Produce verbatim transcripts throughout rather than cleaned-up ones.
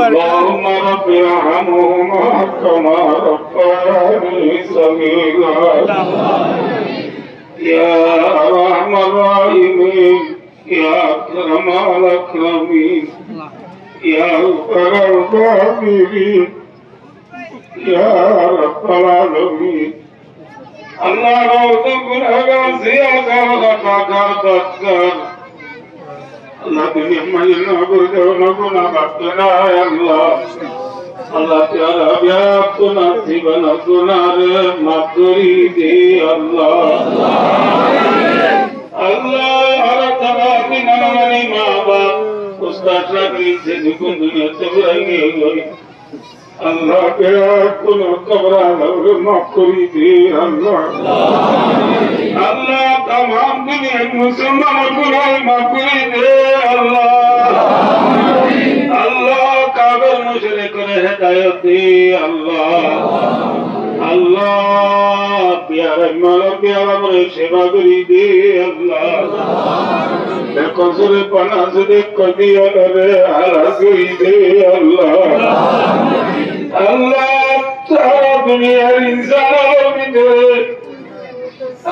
اللهم رب ارحمهما كما ربياني صغيرا. يا أرحم الراحمين، يا أكرم الأكرمين، يا أكرم الأكرمين. Ya Rabbal Alamin. Allah, añára gunáhgor, ziyagar, hotagor, badgor. Allah, duniyar maze no gorí de, no gunáh bad de nai, Allah. Allah, tui añárar beggúnor zibonor gunáhre maf gorí de, Allah. Allah, añárar tamam din añárar ma baf, ustad, sákir, ze dukun duniyat tú furai niye goi. Allah, beggúnor kobor azabore maf gorí de, Allah. Allah, tamam duniyar musolmanor gunáh maf gorí de, Allah. Allah, kafer muchrikore hedayot de, Allah. Allah, biyaram malum biyaramore seba gorí de, Allah. Bekosur bana asé de, koidiyoré halas gorí de, Allah. Allah, sára duniyar insanor bútore,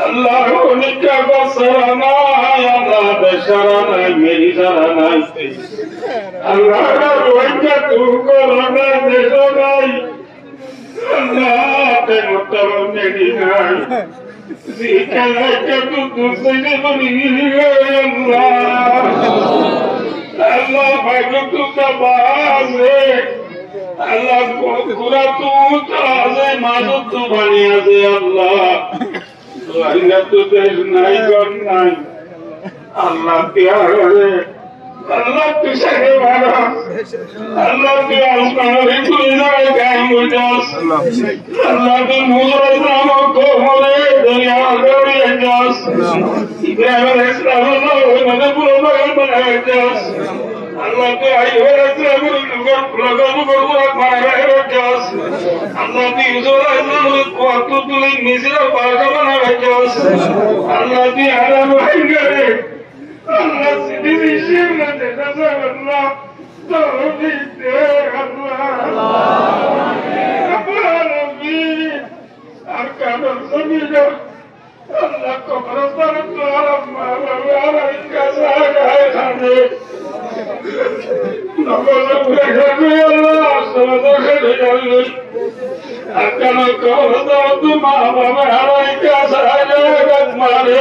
Allah, honikka gor sára nai, Allah, dec sára nai, bari sára nai. Allah, Rohingya tu gor nai, dec nai. Allah, te muttabon nedi nai. Zikar ekka tu dusre bani giyé, Allah. Allah, bairu tu tabas asé. Allah, kura tu uñsa asé, mazur tu fani asé, Allah. Rohingya tu dec nai, gor nai. Allah, tui añáre Allah, tui sára bála. Allah, tui asmanor tui zara kaim goijjós. Allah, tui Musa alaihissalamor koumore doriya goijjós. Ibrahim alaihissalamor koumore buro bagan banai goijjós. Allah, tui Ayyub alaihissalamor lokor, lokor burak banai goijjós. Allah, tui Yusuf alaihissalamor kuwattu tuli Misiror badshá banai goijjós. Allah, tui añárar Rohingyare Allah, citizenship diyar, Allah, toufik de, Allah. Rabbul Alamin, Arkanor zominot, Allah, kobrostanot añárar ma baf, añárar ikká saáda hande. Nobozor gúne hande, Allah, somazor gúne hande. Arkanor kobrostanot ma baf, añárar ikká saáda hande.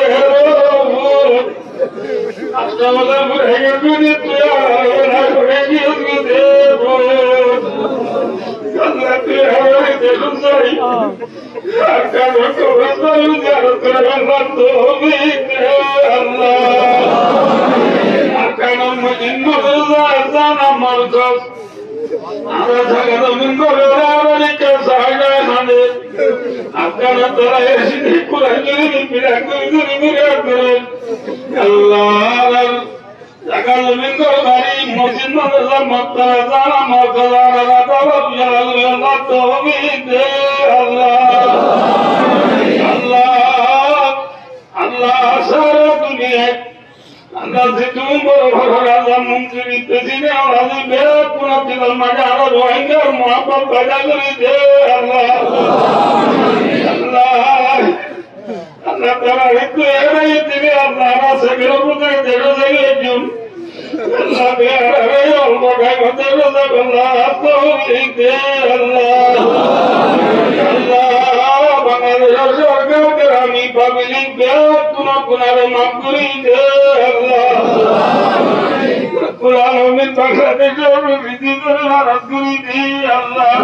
Añára buzí tui añáre na gorí diyos goi de boi. Allah, tui añáre decón sai. Arkanor kobrostanot ziyarot gorí Allah, toufik de Allah. Arkanor mosjid madrasa, zana markaz, añára zaga zomin gorí añárar ikká saáda hande. Arkanor tara esi de Kuran Corif birak gorí gorí birak gorí. Allah, zaga zomin gorí bari mosjid madrasa maktaba zana markaz añára zaga zomin Allah toufik de Allah. Allah, Allah, sára duniyat Allah, ze tui boro boro raza mumkin ittesine, Allah, ze beggúnor dilor maze añára Rohingyar muhabbot foida gorí de, Allah. Allah, Allah, tarare tui erai dibe, Allah, añára segiro buzai dero segiro jun. Allah, añára olpo time dero segiro, Allah, toufik de, Allah. Allah, Bangladecor sorkar, ami public beggúnor gunáre maf gorí de, Allah. Rabbul Alamin, Bangladecor bidecor halat gorí de, Allah.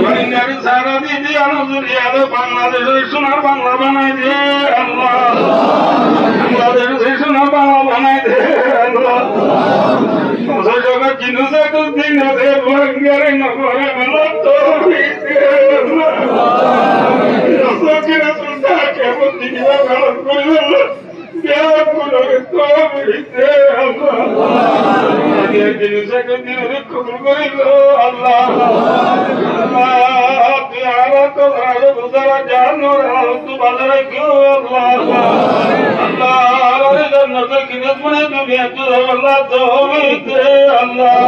Rohingyare sára di de, Allah, Bangladecor sonar Bangla banai de, Allah. Bangladecor sonar Bangla banai de, Allah. Musa Jogor Jinus Ekdin Rohingyare no gore, Allah, toufik de, Allah. Rasul Kiyamotor din Allah. Beggúnore toufik de Allah. জিনিস একদিন কবুল করিল, আল্লাহ। আল্লাহ, তুই আমার কবর আজাব দ্বারা জাহান্নামের আজাব বাঁচাই রাখিও, আল্লাহ। আল্লাহ, আমার জান্নাতের কিনারে দুনিয়া তুই আল্লাহ, তৌফিক দে, আল্লাহ।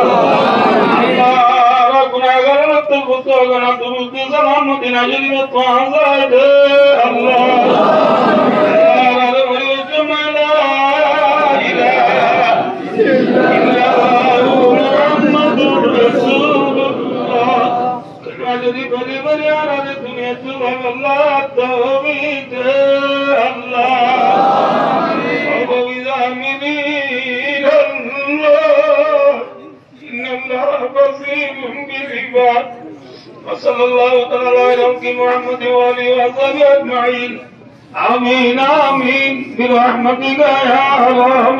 আল্লাহ, আমরা গুনাহগার, আল্লাহ, তুই বুঝতে হবে না, তুমি বুঝতে জানো, মদিনা শরীফে পৌঁছাই দে, আল্লাহ। আল্লাহ, আমার বলি, لا إله إلا الله محمد رسول الله. কালিমা যদি বলি বলি আর আমি দুনিয়া তুলে আল্লাহ, তৌফিক দে আল্লাহ। আমিন আল্লাহ। إن الله بصير بالعباد. وصلى الله تعالى على محمد وآله وصحبه أجمعين. آمين، آمين، برحمتك يا أرحم